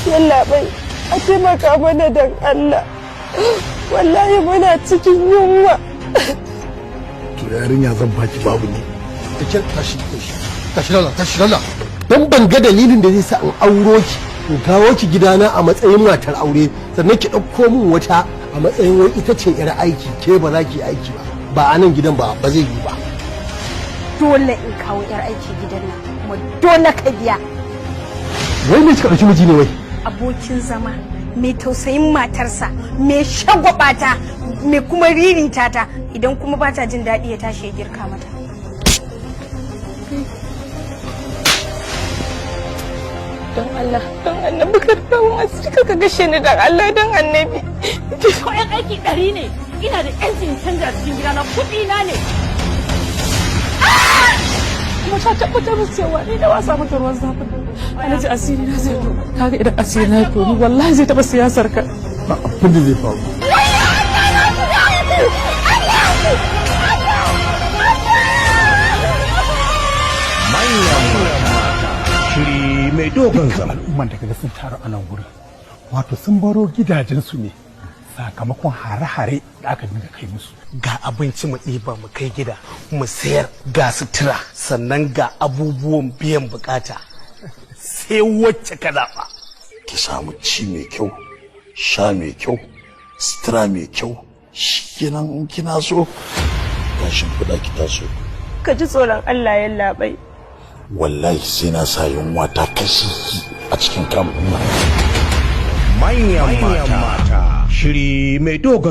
Yallaɓai, a taimaka mana don Allah. Wallahi muna cikin yunwa. To yarinya, zan baki babu ne. Da kyar. Tashi, tashi, tashi lalla, tashi lalla. Dan ban ga dalilin da zai sa in auro ki, in kawo ki gidana a matsayin matar aure, sannan ki ɗauko min wata a matsayin wai ita ce yar aiki, ke ba za ki yi aiki ba. Ba a nan gidan ba, ba zai yi ba. Dole in kawo yar aiki gidan nan, kuma dole ka biya. Wai me kika ɗauki miji ne wai? Abokin zama mai tausayin matarsa, mai shagwabata, mai kuma ririta ta, idan kuma ba ta jin daɗi ya tashi ya girka mata. Don Allah, don annabi, ka kawo asiri, ka gashe ni, don Allah, don annabi. Ko 'yan aiki 100 ne, ina da 'yancin canza cikin gidana, kuɗi na ne. Kuma ta tabbatar musu cewa ni da wasa mata ruwan zafin. Alhaji, asiri na zai to kaga, idan asiri na to ni wallahi zai taba siyasar ka. Ba abin da zai faru. Manyan Mata, shiri mai dogon Dukkan zango. al'umman da kaga sun taru a nan wurin, wato sun baro gidajensu ne sakamakon hare-hare da aka dinga kai musu. Ga abinci mu ɗiba mu kai gida mu sayar, ga sutura, sannan ga abubuwan biyan bukata, sai wacce ka zaɓa. Ki samu ci mai kyau, sha mai kyau, sutura mai kyau, shikenan. In kina so, ga shimfiɗa ki taso. Ka ji tsoron Allah, yallaɓai. Wallahi sai na sa yunwa ta kashe ki a cikin kamfanin. Manyan Mata, shiri mai dogon